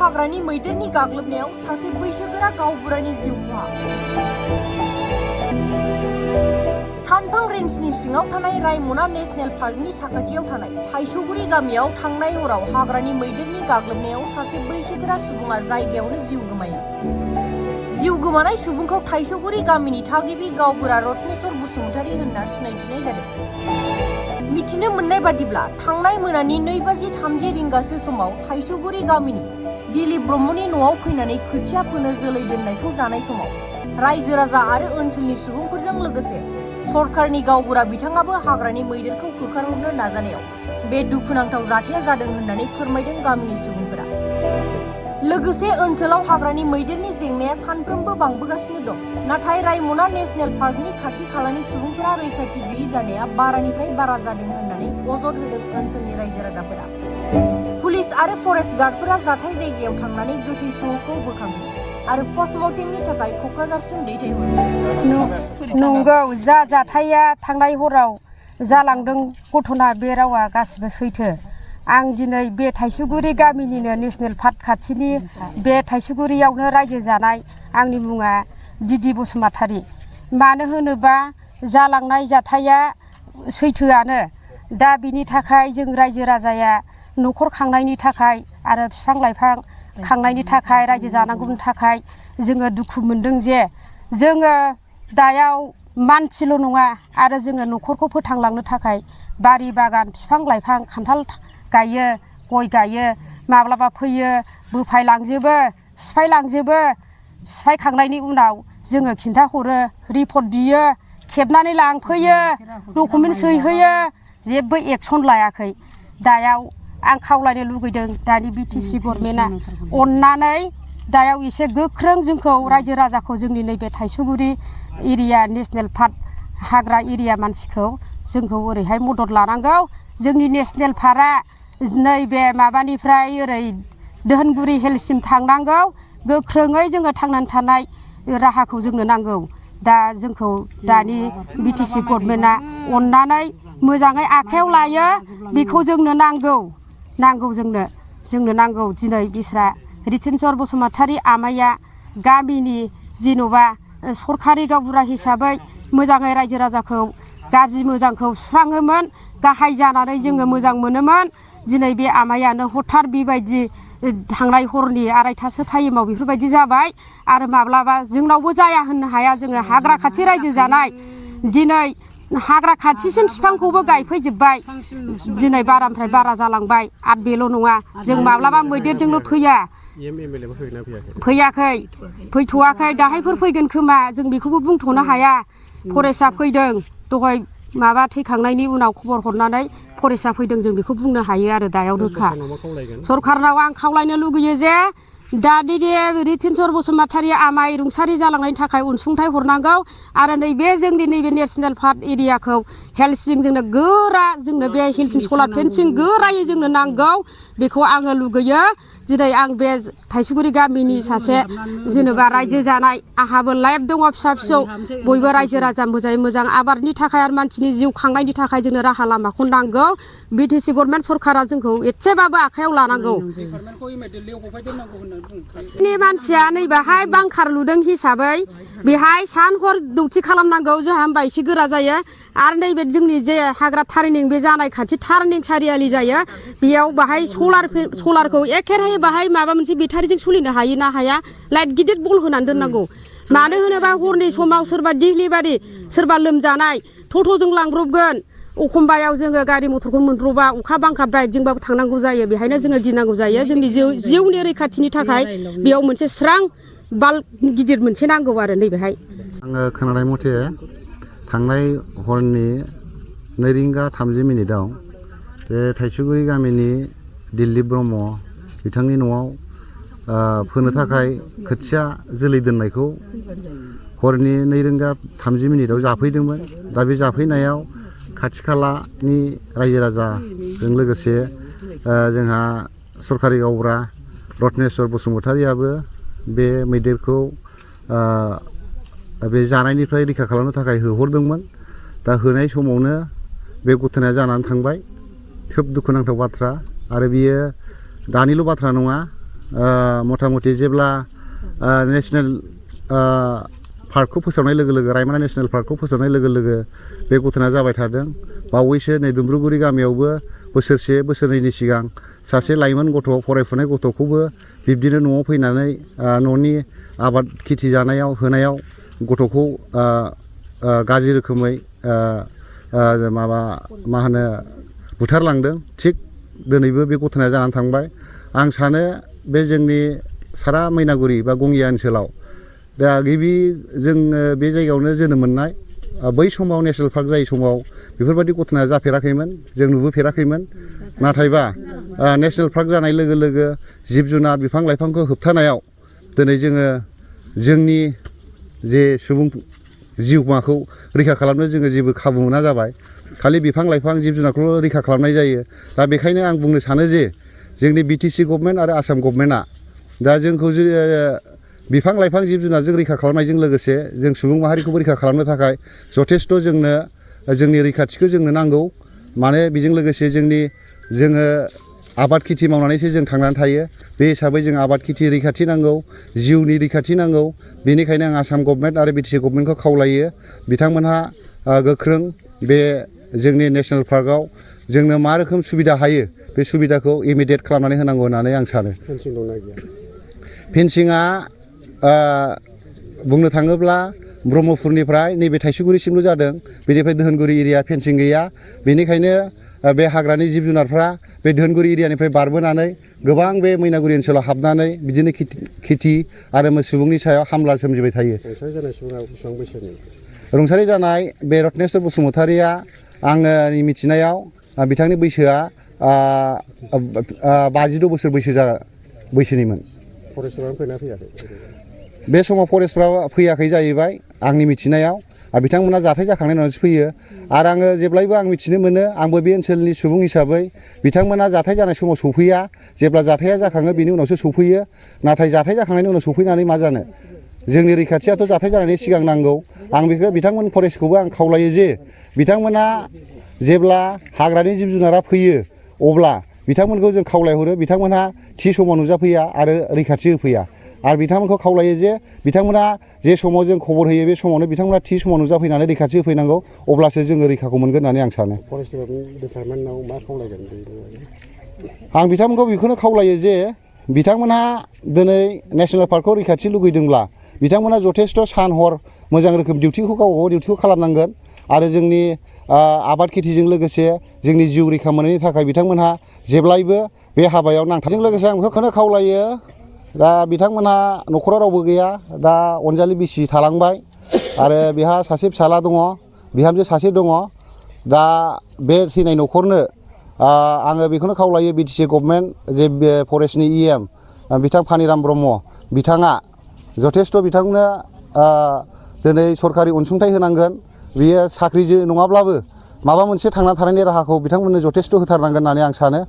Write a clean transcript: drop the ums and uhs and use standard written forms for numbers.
हाग्रानि मैदेरनि गाग्लोबनायाव सासे बैसोगोरा गावबुरानि जिउ खहा। सानफां रेन्जनि सिङाव थानाय रायमना नेशनेल पार्कनि साखाथियाव थानाय थाइसौगुरि गामियाव थांनाय हराव हाग्रानि मैदेरनि गाग्लोबनायाव सासे बैसोगोरा सुबुङा जायगायावनो जिउ गोमायो। जिउ गोमानाय सुबुंखौ थाइसौगुरि गामिनि थागिबि गावबुरा रत्नेश्वर बसुमतारी होनना सिनायथिनाय जादों। मिथिनो मोननाय बादिब्ला थांनाय मोनानि 2:30 रिंगासो समाव थाइसौगुरि गामिनि दिलीप ब्रह्मनि न'आव फैनानै खोथिया फोनो जोलै दोननायखौ जानाय समाव रायजो राजा आरो ओनसोलनि सुबुंफोरजों लोगोसे सरकारनि गावबुरा बिथाङाबो हाग्रानि मैदेरखौ होखारहरनो नाजानायाव बे दुखुनांथाव जाथाया जादों होननानै फोरमायदों गामिनि सुबुंफोरा। लोगोसे ओनसोलाव हाग्रानि मैदेरनि जेंनाया सानफ्रोमबो बांबोगासिनो दं। नाथाय रायमना नेशनेल पार्कनि खाथि खालानि सुबुंफोरा रैखाथि गैयै जानाया बारानिफ्राय बारा जादों होननानै अजद होदों ओनसोलनि रायजो राजाफोरा। पुलिस आरो फरेस्ट गार्डफोरा जाथाय जायगायाव थांनानै गोथै सहखौ बोखाङो आरो पस्टमर्टेमनि थाखाय क'क्राझारसिम दैथायहरो। नंगौ, जा जाथाया थांनाय हराव जालांदों घटना बे रावा गासिबो सैथो। आं दिनै बे थाइसौगुरि गामिनिनो नेशनेल पार्क खाथिनि बे थाइसौगुरियावनो रायजो जानाय। आंनि मुङा दिदि बसुमतारी। मानो होनोबा जालांनाय जाथाया सैथोआनो। दा बिनि थाखाय जों रायजो राजाया न'खर खांनायनि थाखाय आरो बिफां लाइफां खांनायनि थाखाय रायजो जानांगौनि थाखाय जोङो दुखु मोनदों जे जोङो दायाव मानसिल' नङा आरो जोङो न'खरखौ फोथांलांनो थाखाय बारि बागान बिफां लाइफां खान्थाल गायो, गय गायो, माब्लाबा फैयो बोफायलांजोबो, सिफायलांजोबो। सिफायखांनायनि उनाव जोङो खिन्थाहरो, रिपर्ट बियो, खेबनानै लांफैयो, डकुमेन्ट सैहोयो, जेबो एक्सन लायाखै। दायाव आं खावलायनो लुगैदों दानि बिटिसि गभर्नमेन्टआ अननानै दायाव एसे गोख्रों जोंखौ रायजो राजाखौ जोंनि नैबे थाइसौगुरि एरिया नेशनेल पार्क हाग्रा एरिया मानसिखौ जोंखौ ओरैहाय मदद लानांगौ। जोंनि नेशनेल पार्कआ नैबे माबानिफ्राय ओरै दोहोनगुरि हिलसिम थांनांगौ। गोख्रोङै जोङो थांनानै थानाय राहाखौ जोंनो नांगौ। दा जोंखौ दानि बिटिसि गभर्नमेन्टआ अननानै मोजाङै आखायाव लायो। बेखौ जोंनो नांगौ जोंनो नांगौ। दिनै बिस्रा रत्नेश्वर बसुमतारी आमाइया गामिनि जेन'बा सरखारि गावबुरा हिसाबै मोजाङै रायजो राजाखौ गाज्रि मोजांखौ सुस्राङोमोन। गाहाय जानानै जोङो मोजां मोनोमोन। दिनै बे आमाइयानो हथार बेबायदि थांनाय हरनि 2:30 टाइमाव बेफोरबायदि जाबाय। आरो माब्लाबा जोंनावबो जाया होननो हाया। जोङो हाग्रा खाथि रायजो जानाय। दिनै हाग्रा खाथिसिम बिफांखौबो गायफैजोब्बाय। दिनै बारानिफ्राय बारा जालांबाय। आरो बेल' नङा, जों माब्लाबा मैदेरजोंल' थैया। फैयाखै, फैथ'वाखै, दाहायफोर फैगोन खोमा, जों बेखौबो बुंथ'नो हाया। फरेस्टआ फैदों दहाय माबा थैखांनायनि उनाव खबर हरनानै फरेस्टआ फैदों, जों बेखौ बुंनो हायो आरो दायाव रोखा। सरकारनाव आं खावलायनो लुगैयो जे दानि रत्नेश्वर बसुमतारी आमाइ रुंसारि जालांनायनि थाखाय अनसुंथाइ हरनांगौ। आरो नैबे जोंनि नैबे नेशनेल पार्क एरियाखौ हेल्थसिम जोंनो गोरा, जोंनो बे हेल्थसिम सलार फेन्सिं गोरायै जोंनो नांगौ। बेखौ आङो लुगैयो। दिनै आं बे थाइसौगुरि गामिनि सासे जेनेबा रायजो जानाय, आंहाबो लाइफ दङ, फिसा फिसौ, बयबो रायजो राजा मोजाङै मोजां आबादनि थाखाय आरो मानसिनि जिउ खांनायनि थाखाय जोंनो राहा लामाखौ नांगौ। बिटिसि गभर्नमेन्ट सरकारा जोंखौ एसेबाबो आखायाव लानांगौ। मानसिया नैबेहाय बांखार लुदों हिसाबै बेहाय सान हर डिउटि खालामनांगौ। जोंहा होमबा एसे गोरा जायो। आरो नैबे जोंनि जे हाग्रा टार्निं बे जानाय खाथि टार्निं सारियालि जायो, बेयाव बाहाय सलारखौ एखेराहे बाहाय माबा मोनसे बेटारिजों सोलिनो हायो ना हाया, लाइट गिदिर बल होनानै दोननांगौ। मानो होनोबा हरनि समाव सोरबा डिलिभारि, सोरबा लोमजानाय टट'जों लांब्रबगोन। एखमबायाव जोङो गारि मथरखौ मोनब्रबा, अखा बांखा बाइकजोंबाबो थांनांगौ जायो। बेहायनो जोङो गिनांगौ जायो। जोंनि जिउनि रैखाथिनि थाखाय बेयाव मोनसे स्रां बाल्ब गिदिर मोनसे नांगौ आरो नैबेहाय। आङो खोनानाय मथे थांनाय हरनि 2:30 बे थाइसौगुरि गामिनि दिलीप ब्रह्म बिथांनि न'आव फोनो थाखाय खोथिया जोलै दोननायखौ हरनि 2:30 जाफैदोंमोन। दा बे जाफैनायाव खाथि खालानि रायजो राजाजों लोगोसे जोंहा सरखारि गावबुरा रत्नेश्वर बसुमतारीयाबो बे मैदेरखौ बे जानायनिफ्राय रैखा खालामनो थाखाय होहरदोंमोन। दा होनाय समावनो बे घटनाया जानानै थांबाय। खोब दुखुनांथाव बाथ्रा। आरो बियो दानिल' बाथ्रा नङा, मथा मथि जेब्ला नेसनेल पार्कखौ फोसावनाय लोगो लोगो रायमना नेसनेल पार्कखौ फोसावनाय लोगो लोगो बे घटना जाबाय थादों। बावैसो नै दुम्ब्रुगुरि गामियावबो बोसोरनैनि सिगां सासे लाइमोन गथ' फरायफुनाय गथ'खौबो बिब्दिनो न'आव फैनानै न'नि आबाद खेथि जानायाव होनायाव गथ'खौ गाज्रि रोखोमै मा होनो बुथारलांदों। थिग दिनैबो बे घटनाया जानानै थांबाय। आं सानो बे जोंनि सारा मैनागुरि बा गङिया ओनसोलाव दा गिबि जोङो बे जायगायावनो जोनोम मोननाय, बै समाव नेसनेल पार्क जायै समाव बेफोरबायदि घटनाया जाफेराखैमोन, जों नुबोफेराखैमोन। नाथायबा नेसनेल पार्क जानाय लोगो लोगो जिब जुनार बिफां लाइफांखौ होबथानायाव दिनै जोङो जोंनि जे सुबुं जिउमाखौ रैखा खालामनो जोङो जेबो खाबु मोना जाबाय। खालि बिफां लाइफां जिब जुनारखौल' रैखा खालामनाय जायो। दा बेखायनो आं बुंनो सानो जे जोंनि बिटिसि गभर्नमेन्ट आरो आसाम गभर्नमेन्टआ दा जोंखौ बिफां लाइफां जिब जुनारजों रैखा खालामनायजों लोगोसे जों सुबुं माहारिखौबो रैखा खालामनो थाखाय जथेस्थ' जोंनि रैखाथिखौ जोंनो नांगौ। माने बेजों लोगोसे जोङो आबाद खेथि मावनानैसो जों थांनानै थायो। बे हिसाबै जों आबाद खेथि रैखाथि नांगौ, जिउनि रैखाथि नांगौ। बेनिखायनो आं आसाम गभर्नमेन्ट आरो बिटिसि गभर्नमेन्टखौ खावलायो बिथांमोनहा गोख्रों बे जोंनि नेसनेल पार्कआव जोंनो मा रोखोम सुबिदा हायो बे सुबिदाखौ इमिडियेट खालामनानै होनांगौ होननानै आं सानो। फेनसिं दंना गैया? फेनसिंआ बुंनो थाङोब्ला ब्रह्मपुरनिफ्राय नैबे थाइसुगुरिसिमल' जादों। बेनिफ्राय दोहोनगुरि एरिया फेनसिं गैया। बेनिखायनो बे हाग्रानि जिब जुनारफ्रा बे दोहोनगुरि एरियानिफ्राय बारबोनानै गोबां बे मैनागुरि ओनसोलाव हाबनानै बिदिनो खेथि आरो सुबुंनि सायाव हामला सोमजिबाय थायो। रुंसारि जानाय सुबुङा बेसेबां बैसोनि? रुंसारि जानाय बे रत्नेस्वर बसुमतारिया आंनि मिथिनायाव बिथांनि बैसोआ 52 बोसोर बैसोनिमोन। फरेस्टआव फैना फैयाखै? बे समाव फरेस्टफ्रा फैयाखै जाहैबाय आंनि मिथिनायाव। बिथांमोना जाथाय जाखांनायनि उनावसो फैयो। आरो आङो जेब्लायबो आं मिथिनो मोनो, आंबो बे ओनसोलनि सुबुं हिसाबै बिथांमोना जाथाय जानाय समाव सफैया, जेब्ला जाथाया जाखाङो बेनि उनावसो सफैयो। नाथाय जाथाय जाखांनायनि उनाव सफैनानै मा जानो? जोंनि रैखाथियाथ' जाथाय जानायनि सिगां नांगौ। आं बेखौ बिथांमोन फरेस्टखौबो आं खावलायो जे बिथांमोना जेब्ला हाग्रानि जिब जुनारा फैयो अब्ला बिथांमोनखौ जों खावलायहरो बिथांमोनहा थि समाव नुजाफैया आरो रैखाथि होफैया। आरो बिथांमोनखौ खावलायो जे बिथांमोना जे समाव जों खबर होयो बे समावनो बिथांमोना थि समाव नुजाफैनानै रैखाथि होफैनांगौ। अब्लासो जोङो रैखाखौ मोनगोन होननानै आं सानो। फरेस्ट डिपार्टमेन्टनाव मा खावलायगोन? आं बिथांमोनखौ बेखौनो खावलायो जे बिथांमोनहा दिनै नेसनेल पार्कखौ रैखाथि लुगैदोंब्ला बिथांमोना जथेस्थ' सान हर मोजां रोखोम डिउटिखौ गावबा गाव डिउटिखौ खालामनांगोन। आरो जोंनि आबाद खेथिजों लोगोसे जोंनि जिउ रैखा मोननायनि थाखाय बिथांमोनहा जेब्लायबो बे हाबायाव नांथाबजों लोगोसे आं बेखौनो खावलायो। दा बिथांमोनहा न'खराव रावबो गैया, दा अनजालि बिसि थालांबाय आरो बेहा सासे फिसाला दङ, बिहामजो सासे दङ। दा बे थैनाय न'खरनो आङो बेखौनो खावलायो बिटिसि गभर्नमेन्ट जे फरेस्टनि EM बिथां फानिराम ब्रह्म बिथाङा जथेस्थ' बिथांनो दिनै सरकारि अनसुंथाइ होनांगोन। बियो साख्रि नङाब्लाबो माबा मोनसे थांना थानायनि राहाखौ बिथांमोननो जथेस्थ' होथारनांगोन होननानै आं सानो।